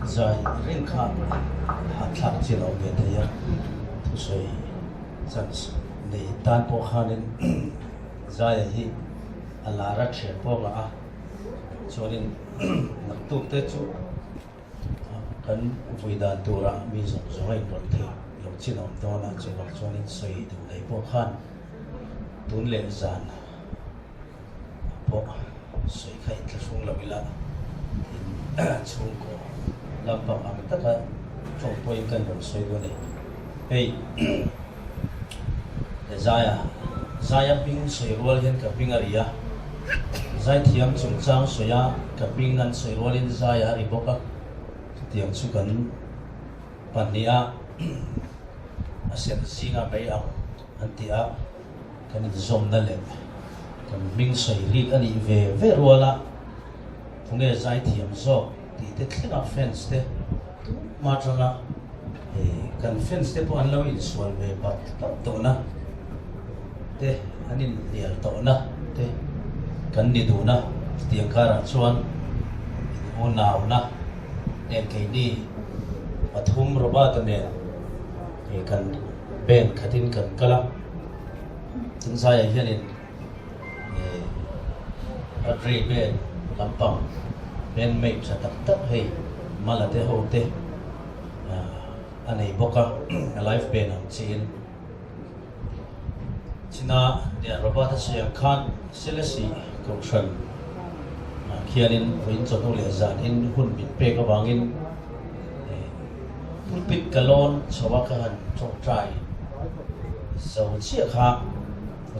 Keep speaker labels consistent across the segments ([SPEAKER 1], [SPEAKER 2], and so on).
[SPEAKER 1] Zai reng kha hahthlak chin a awm ve thei a, thusawi chance nei tan pawh khanin Zaia hi a lar a thian pawh ngah a, chuanin naktuk te chu kan vui dan turah mi zawng zawng a inrawlh thei lo chin a awm dawn a, chuvang chuanin sawi duh nei pawh khan tun leh zan pawh sawi kha inthlahrung lo ila in chhungkaw lampang ang taka tawng pawhin kan rawn sawi dawn a ni. Hei Zaia Zaia hming sawi rual hian ka hming a ri a, Zaithiam chungchang sawi a ka hming an sawi rualin Zaia a ri bawk a, chutiang chu kan pahniha a serh zinga mai ang an ti a. Kan inzawmna leh kan hming sawi rik a nih ve ve rual a, tunge zaithiam zawk tih te thlenga fans te tumah atanga kan fans te pawh an lo insual ve pat pat tawhna te an inhnial tawhna te kan ni duhna chutiang karah chuan in unauna nen keini pathum Robert-a nen kan band khatin kan kal a. Chungzaiah hianin Audrey band lampang band mate tha tak tak hei Mala te ho te a nei bawk a, a live band ang chiin. China nia Robert a sawi ang khan Selesih Kohhran ah khianin vawiin chawhnu leh zanin hun min pek avangin Pulpit ka lawn chho a ka han tawngtai zo chiah kha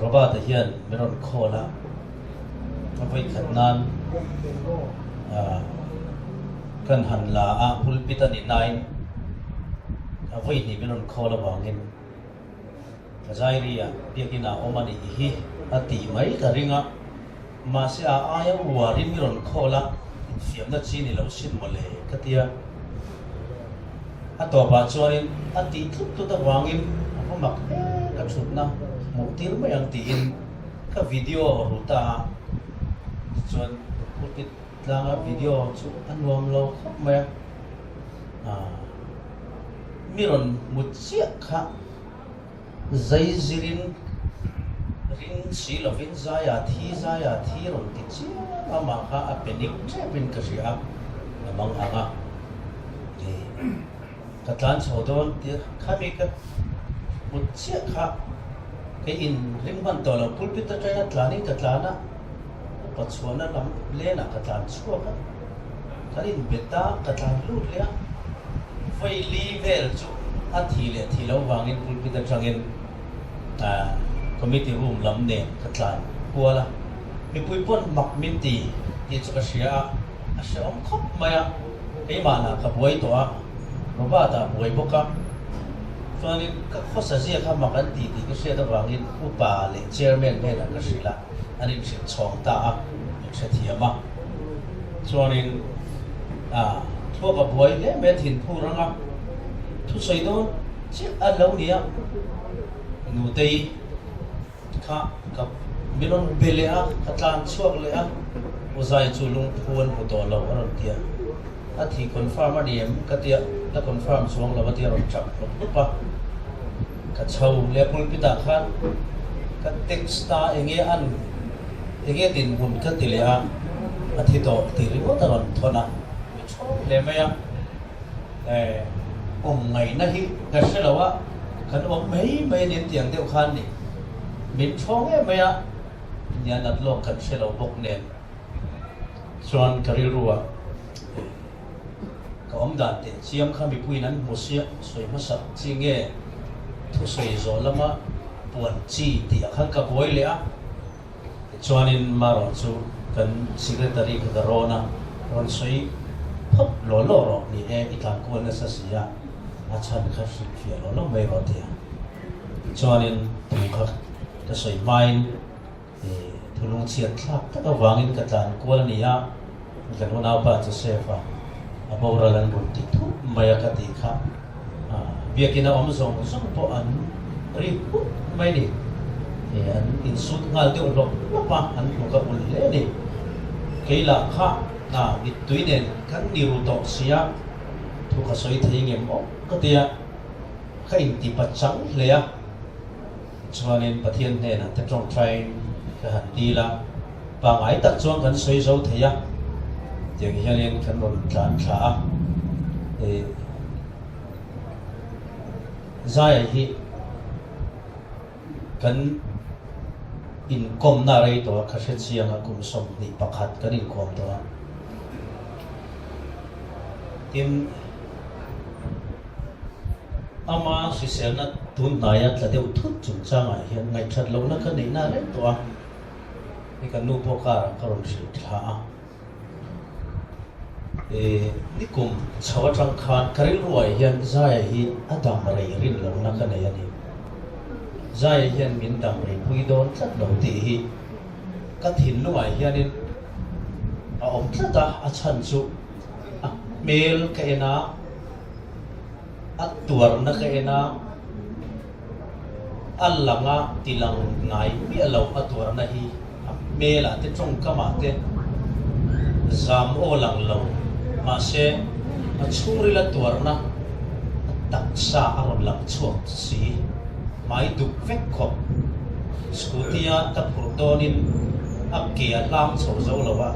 [SPEAKER 1] Robert-a hian min rawn call a, a vawikhat nan kan han la a, pulpit a ni nain a vawihnih min rawn call avangin ka zairia biakina awm a nih hi a tih mai ka ring a. Mahse a aia uarin mi rawn call a, infiamna chi ni lo sin mawle ka ti a. A tawpah chuanin a tih tlut tlut avangin a va mak hle ka thutna hmuh tir mai ang tiin ka video ru ta a. Tichuan pulpit tlanga video chu a nuam lo khawp mai a. Mi rawn hmu chiah kha. Zai zirin ring si lovin zaia thi zaia thi rawn ti chiam a, mah kha a panic tepin ka hria a, a mang ang a, i ka tlan chho dawn tia khami ka mut chiah kha kei in ring hman tawh lo, pulpit atanga tlanin ka tlan a, upa chhuahna lam lenah ka tlan chhuak a, kan inbet a, ka tlan lut leh a, vawi li vel chu a thi leh thi lo vangin pulpit atangin committee room lam nen ka tlan kual a, mipui pawn mak min ti tih chu ka hria a, a hrehawm khawp mai a, keimah lah ka buai tawh a, Robert-a buai bawk a, chuanin ka khawsa zia kha mak an ti tih ka hriat avangin upa leh chairman hnenah ka hrilh a. An inhrilh chhawng ta a, min hrethiam a. Chuanin a thluak a buai hle mai a, thinphu rang a, thusawi dawn chiah a lo ni a. Nutei kha ka min rawn be leh a, ka tlan chhuak leh a, U Zai chu lungphu an hmu tawh lo a rawn ti a. A thi confirm a ni em ka tia, la confirm chuang lo a tia rawn chak hlawp hlawp a. Ka chho leh pulpit ah khan ka text a enge an enge dinhmun ka ti leh a, a thi tawh tih ringawt a rawn thawn a, mi chhawng hle mai a. Eh awm ngaihna hi ka hre lo a, kan awm mai mai a ni an tih ang deuh khan ni. Min chhawng em mai a, nia nat lawk kan hre lo bawk nen. Chuan ka rilru ah ka awm dan teh chiam kha mipuiin an hmu sia sawi hmasak chi nge thusawi zawh lama puan chi tih ah khan ka buai leh a, tichuanin marawh chu kan secretary kha ka rawn a, rawn sawi phawt law law rawh ni e i tlan kual nasa si a, a chhan kha hrilhfiah law law mai rawh ti a, tichuanin thu kha ka sawi hmain. Thu lungchhiat thlak tak avangin ka tlan kual a ni a, kan unaupa Joseph-a a boral an rawn ti thup mai a ka tih kha biakina awm zawng zawng pawh an ri hup mai a ni. An insut nghal deuh hlawp hlawp a, an hnuk a ulh hle a ni. Kei lah kha mittui nen kan ni ru tawh si a. Thu ka sawi thei ngem awm ka ti a, ka inti pachang hle a. Tichuanin Pathian hnenah te tawngtaiin ka han dil a, pangngai tak chuan kan sawi zo thei a, tiang hianin kan rawn tlan thla a. Zaia hi kan inkawmna rei tawh a, ka hre chiang a, kum 21 kan inkawm tawh a. Tin, ama hriselna tun hnaia tla deuh thut chungchangah hian ngaihthat lohna ka neihna reng tawh a, hei kan nu pawh car ah ka rawn hrilh thla a. E, nikum chho atang khan ka rilruah hian Zaia hi a dam rei rin lohna ka nei a ni. Zaia hian min dam rei pui dawn tlat lo tih hi ka thinlungah hianin a awm tlat a, a chhan chu a hmel ka en a, a tuarna ka en a, a langa tilang ngai miah lo a tuarna hi a hmelah te tawngkamah te zam aw lang lo mahse a chhungrila tuarna a taksa a rawn lang chhuak si hmai duk vek khawp. Scooty-a ka phurh dawnin a ke a hlang chho zo lo a,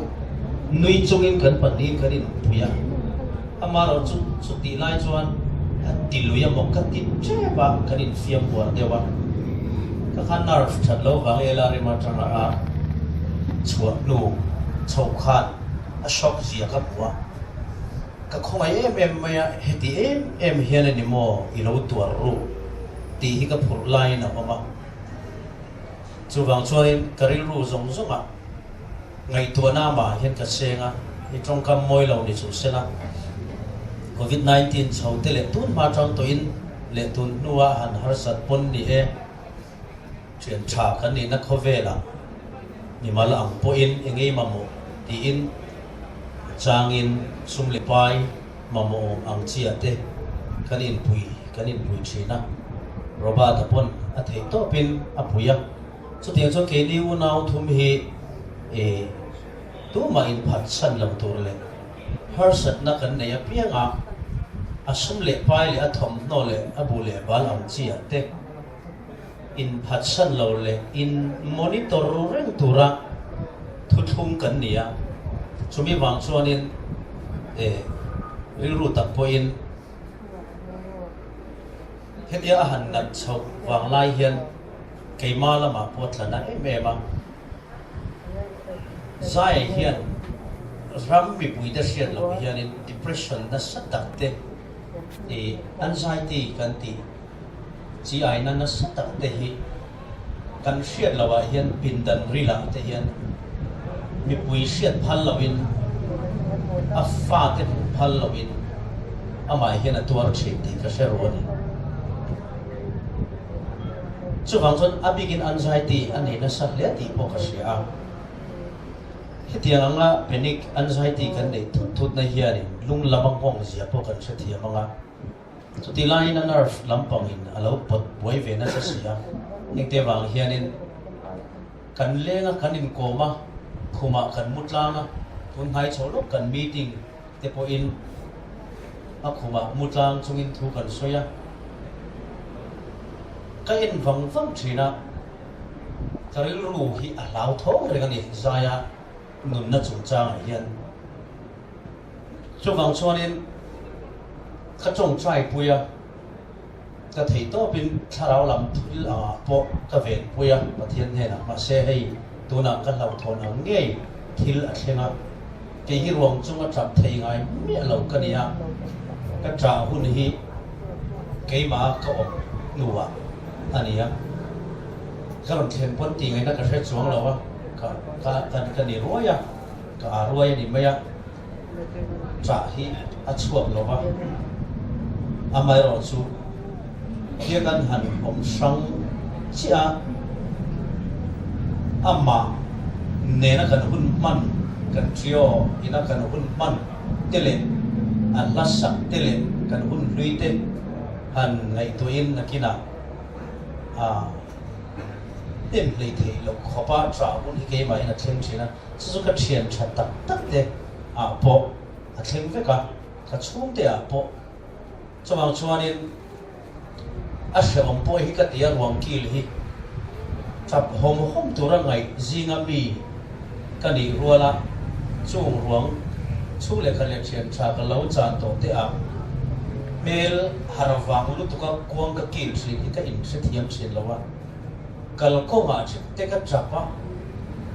[SPEAKER 1] nui chungin kan pahnihin kan inpui a. Amaherawh chu chutih lai chuan a ti lui a maw ka ti tep a, kan infiam uar deuh a. Ka kha nerve that lo vang ela rem atanga a chhuah hnu chho khan a shock zia ka hmu a. Ka khawngaih em em mai a, heti em em hian a ni maw i lo tuar ru tih hi ka phurh laiin a awm a. Chuvang chuanin ka rilru zawng zawngah Ngaihtuahna amah hian ka cheng a, i tawngkam mawi lo ni chu sela, Covid 19 chho te leh tun hma tang tawhin leh tun hnua han harsat pawn ni e, thian tha kan nihna khawvelah mimal ang pawhin engei mamawh tiin changin sum leh pai mamawh awm ang chiah te kan inpui kan inpui thin a, Robert-a pawn a theih tawpin a pui a. Chutiang chuan keini unau thum hi e tumah inphatsan lo tur leh harsatna kan nei apiang a, a sum leh pai leh a thawmhnaw leh a bu leh bal ang chi ah te inphatsan lo leh in monitor ru reng tura thuthlung kan ni a. Chumi vang chuanin e rilru tak pawhin hetia a han nat chhoh vang lai hian Keimah lamah pawh tla na em em a. Zai hian ram mipuite hriat loh hianin depression nasa tak te ih anxiety kan tih chi aina nasa tak te hi kan hriat loh ah hian pindan rilah te hian mipui hriat phal loin a fate hmuh phal loin amah hian a tuar thin tih ka hre ru a ni. Chuvang chuan a bikin anxiety a nei nasa hle tih pawh ka hria a. Hetiang anga panic anxiety kan neih thut thutna hianin lung lama nghawng zia pawh kan hrethiam ang a. Chutih laiin a nerve lampangin a lo pawt buai ve nasa si a. Hengte vang hianin kan leng a, kan inkawm a, khumah kan mu tlang a, tun hnai chho lawk kan meeting te pawhin a khumah mu tlang chungin thu kan sawi a, ka en vang vang thin a, ka rilru hi a hlauthawng reng a ni Zaia nunna chungchangah hian. Chuvang chuanin ka tawngtai pui a. Ka thei tawpin thlarau lam thil angah pawh ka venpui a Pathian hnenah. Mahse hei tunah ka hlauhthawn ang ngei thil a thleng a, kei hi ruang chunga tap thei ngai miah lo ka ni a, ka ṭah hun hi keimah ka awm hnuah a ni a, ka rawn thlen pawn tih ngaihna ka hre chuang lo a, ka ka ka ni ruai a, ka aa ruai a ni mai a. Chah hi a chhuak lo va, amaherawh chu thil kan han awm hrang chiah a, amah nena kan hun hman, kan trio ina kan hun hman te leh a hla sak te leh kan hun hlui te han ngaihtuahin nakinah a hnem hlei theih loh khawpa chah hun hi keimahin a thleng thin a. Chu chu ka thian tha tak tak te ah pawh a thleng vek a. Ka chhungte ah pawh chuvang chuanin a hrehawm pawh hi ka ti a, ruang kil hi tap hawm hawm tura ngaih zinga mi ka nih ruala chung ruang chhung lehkha leh thian tha ka lo chan tawh te ah hmel har vang lutuka kuang ka kil thin hi ka inhrethiam thin lo a. Kalkawngah te ka tap a,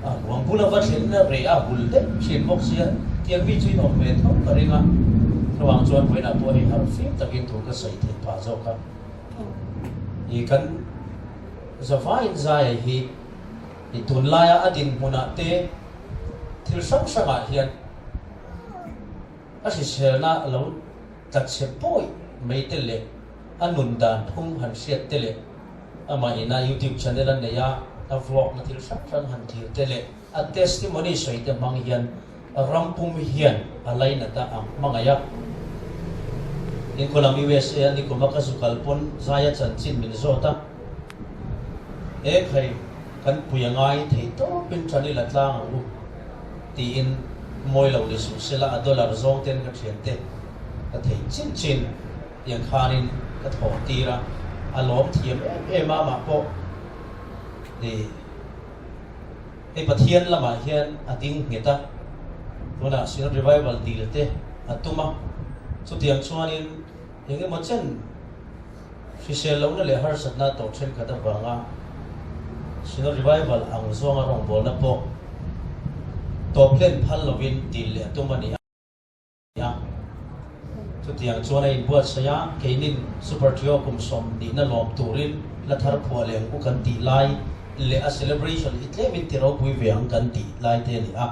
[SPEAKER 1] a ruang bula va thlen a reh a hul daih thin bawk sia, tiang mi chu in awm ve tho ka ring a, chuvang chuan vawiinah pawh hei harh fim takin thu ka sawi theih phah zawk a, i kan zavaiin zaia hi i tunlaia a dinhmunah te thil hrang hrangah hian a hriselna lo tla chhe pawi mai te leh a nun dan phung han hriat te leh amah ina YouTube channel a nei a, a vlog na thil hrang hrang han thlir te leh a testimony sawi te hmang hian ram pum hian a lainat a ang hmangaih a. Inkhawlam USA a nikum a ka zu kal pawn zaia chanchin min zawt a, E khai, kan pui a ngai thei tawpin tan i la tlang ang u tiin mawi lo ni suh sela a dollar zawng ten ka thiante ka thei chin chin. Tiang khanin ka thawh tir a, a lawm thiam em em a, amah pawh ih hei Pathian lamah hian a ding nghet a, tunah Synod Revival dil te a tum a, chutiang chuanin eng emaw chen hrisel lohna leh harsatna tawh thenkhat avanga Synod Revival ang zawnga rawngbawlna pawh tawp hlen phal lovin dil leh a tum a ni a. A, chutiang chuan a inbuatsaih a, keinin Super Trio kum 20 na lawm turin hla thar phuah leh ang u kan tih lai leh a celebration hi tlemin ti ropui ve ang kan tih lai te a ni a.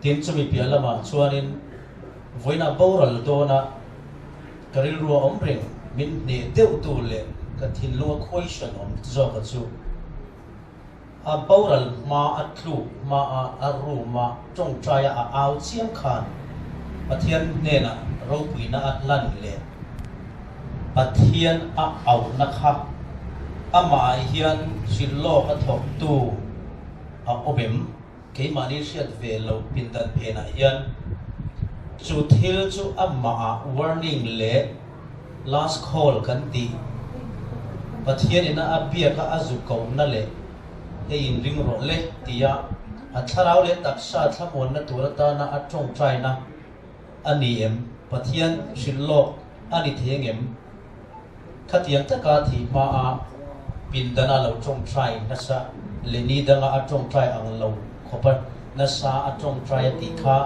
[SPEAKER 1] Tin, chumi piah lamah chuanin vawiinah boral dawna ka rilru a awm reng min hneh deuhtu leh ka thinlunga question awm zawka chu, A boral hma a tluk hma a a room a tawngtai a a au chiam khan Pathian hnenah ropuina a hlan leh Pathian a auhna kha amah ah hian hrilh lawk a thawktu a awm em? Keimahni hriat ve loh pindan phenah hian chu thil chu amah ah warning leh Last call kan tih Pathian ina a biaka a zu kohna leh hei inring rawh le tia a thlarau leh taksa thlamuanna tur atana a tawngtaina a ni em? Pathian hrilh lawk a ni thei angem? Khatiang taka thih hmaa pindana lo tawngtai nasa leh ni danga a tawngtai ang lo khawpa nasa a tawngtai a tih kha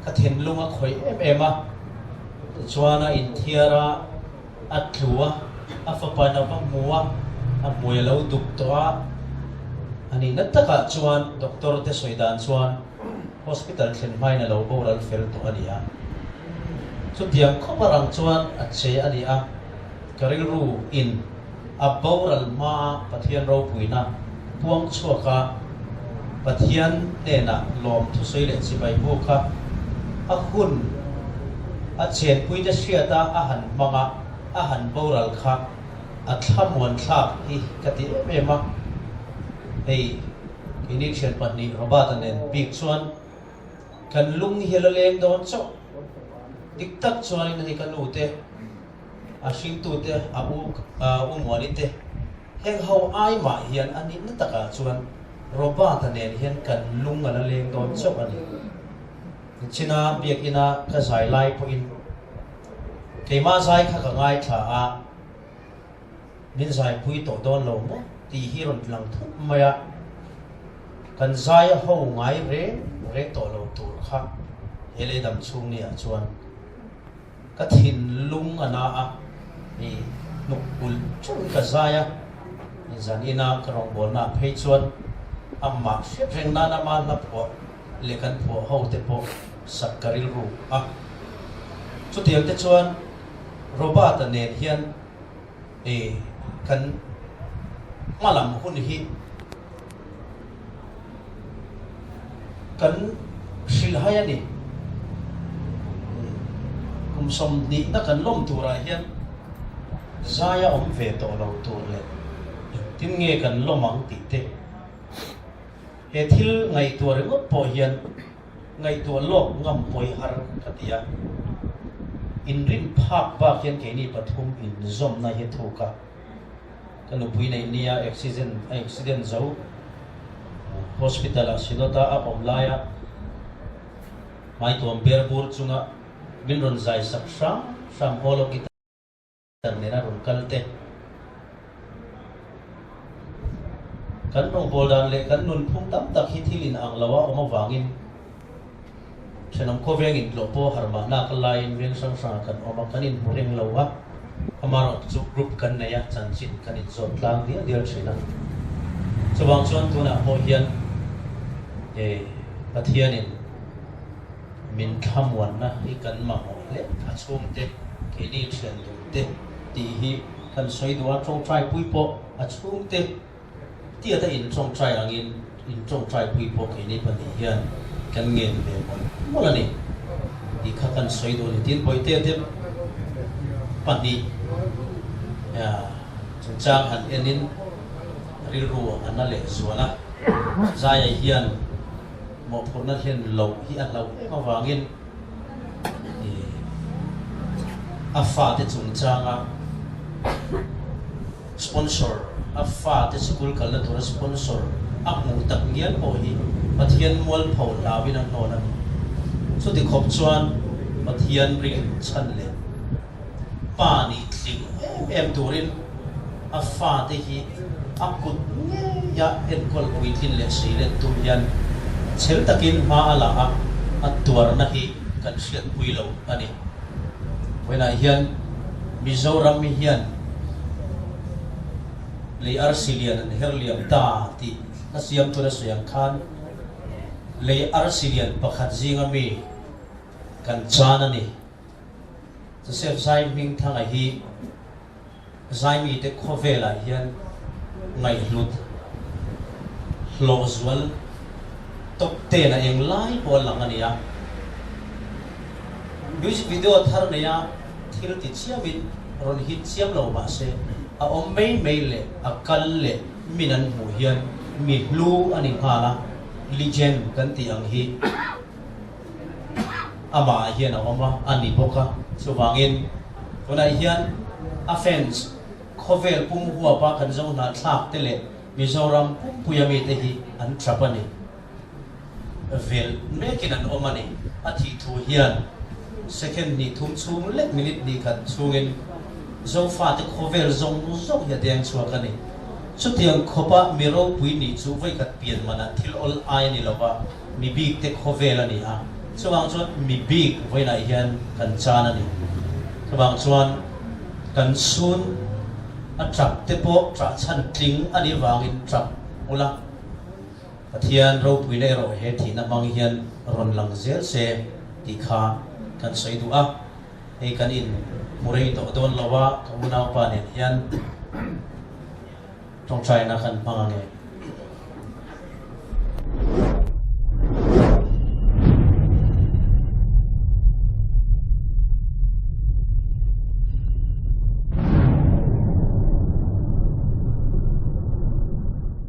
[SPEAKER 1] ka thinlung a khawih em em a. Tichuan a inthiar a, a tlu a, a fapain a va hmu a, a hmui a lo duk tawh a. A nihna takah chuan doctor te sawi dan chuan hospital thlen hmain a lo boral fel tawh a ni a. Chutiang khawp a rang chuan a che a ni a, ka rilru in a boral hmaa Pathian ropuina puang chhuak a, Pathian hnenah lawm thusawi leh chibai bu kha a hun a chenpuite hriata a han hmang a, a han boral kha a thlamuan thlak hi ka ti em em a. Hei keini thian pahnih Robert-a nen bik chuan kan lung hi a la leng dawn chauh. Dik tak chuanin hei ka nute A hringtute, a u U Muani te, heng ho ai mah hian a nihna takah chuan Robert-a nen hian kan lung a la leng dawn chauh a ni. Nichina biakina ka zai lai pawhin keimah zai kha ka ngaithla a, min zaipui tawh dawn lo maw tih hi rawn lang thut mai a, kan zai a ho ngai reng reng tawh lo tur kha he lei dam chhung ni ah chuan Ka thinlung a na a, i hnuk ulh chauhin ka zai a, i zan ina ka rawngbawlna ah phei chuan amah hriat reng nan ama hla phuah leh kan phuah ho te pawh sak ka rilru a. Chutiang te chuan Robert-a nen hian i kan hmalam hun hi Kan hrilhhai a ni. Kum 20 na kan lawm turah hian zai a awm ve tawh lo tur leh engtin nge kan lawm ang tih te he thil ngaihtuah ringawt pawh hian ngaihtuah lawk ngam pawi har ka ti a. Inrin phak bak hian keini pathum inzawmna hi a thuk a. Ka nupui neih nia accident a accident zo hospital ah Synod a a awm laia hmaituam ber bur chunga min rawn zai sak hram hram hall of guitar nena rawn kal te. Kan rawngbâwl dan leh kan nunphung tam tak hi thil in ang lo a awm avangin Thenawm khawveng intlawh pawh har mahna ka laiin veng hrang hrangah kan awm a, kan inhmu reng lo a, amaherawh chu group kan nei a, chanchin kan inzawt tlang dial dial thin a. Chuvang chuan tunah pawh hian e Pathianin min thlamuanna hi kan mamawh hle. A chhungte, keini thian duhte tih hi kan sawi duh a, tawngtai pui pawh a chhungte Tiata in tawngtai angin in tawngtai pui pawh keini pahnih hian kan ngen ve mawlh mawlh a ni tih kha kan sawi duh a ni. Tin, Bawihte te pahnih chungchang han enin rilru a na leh zual a, Zaia hian mawhphurhna hlen loh hi a hlauh em avangin a fate chungchanga Sponsor, A fate sikul kalna tura sponsor a hmuh tak ngial pawh hi Pathian mualpho hlauin a hnawn a ni. Chuti khawp chuan Pathian ring chhan leh pa nih tling em em turin a fate hi a kut ngeia enkawl puitlin leh seilen tum hian chhel takin hma a la a, a tuarna hi kan hriatpui lo a ni. Vawiinah hian Mizoram hian lei arsi lian an her liam ta tih a siam tuna sawi ang khan lei arsi lian pakhat zinga mi kan chan a ni. Joseph Zaihmingthanga hi Zaimite khawvelah hian ngaihhlut hlawh zual top ten a eng lai pawh a lang a ni a. Music video thar neia thil ti chiamin rawn hit chiam lo mah se a awm mai mai leh a kal leh min an hmuh hian mi hlu a ni nghal a, legend kan tih ang hi. Amah ah hian a awm a, a ni bawk a. Chuvangin tunah hian a fans khawvel pum huapa kan zo hnahthlak te leh Mizoram pumpuia mite hi an trap a ni. Vel mekin an awm a ni. A thih thu hian second hnih thum chhung lek minute hnih khat chhungin Zofate khawvel zawng zawng hi a deng chhuak a ni. Chutiang khawpa mi ropui nih chu vawikhat pian manah thil awl ai a ni lo va. Mi bik te khawvel a ni a, chuvang chuan mi bik vawiinah hian kan chan a ni. Chuvang chuan kan sun a tap te pawh ṭah chhan tling a nih vangin ṭap ula, Pathian ropuina erawh he thihna hmang hian rawn lang zel se tih kha kan sawi duh a. Hei kan in hmu rei tawh dawn lo a, ka unaupa nen hian ṭawngṭaina kan hmang ange.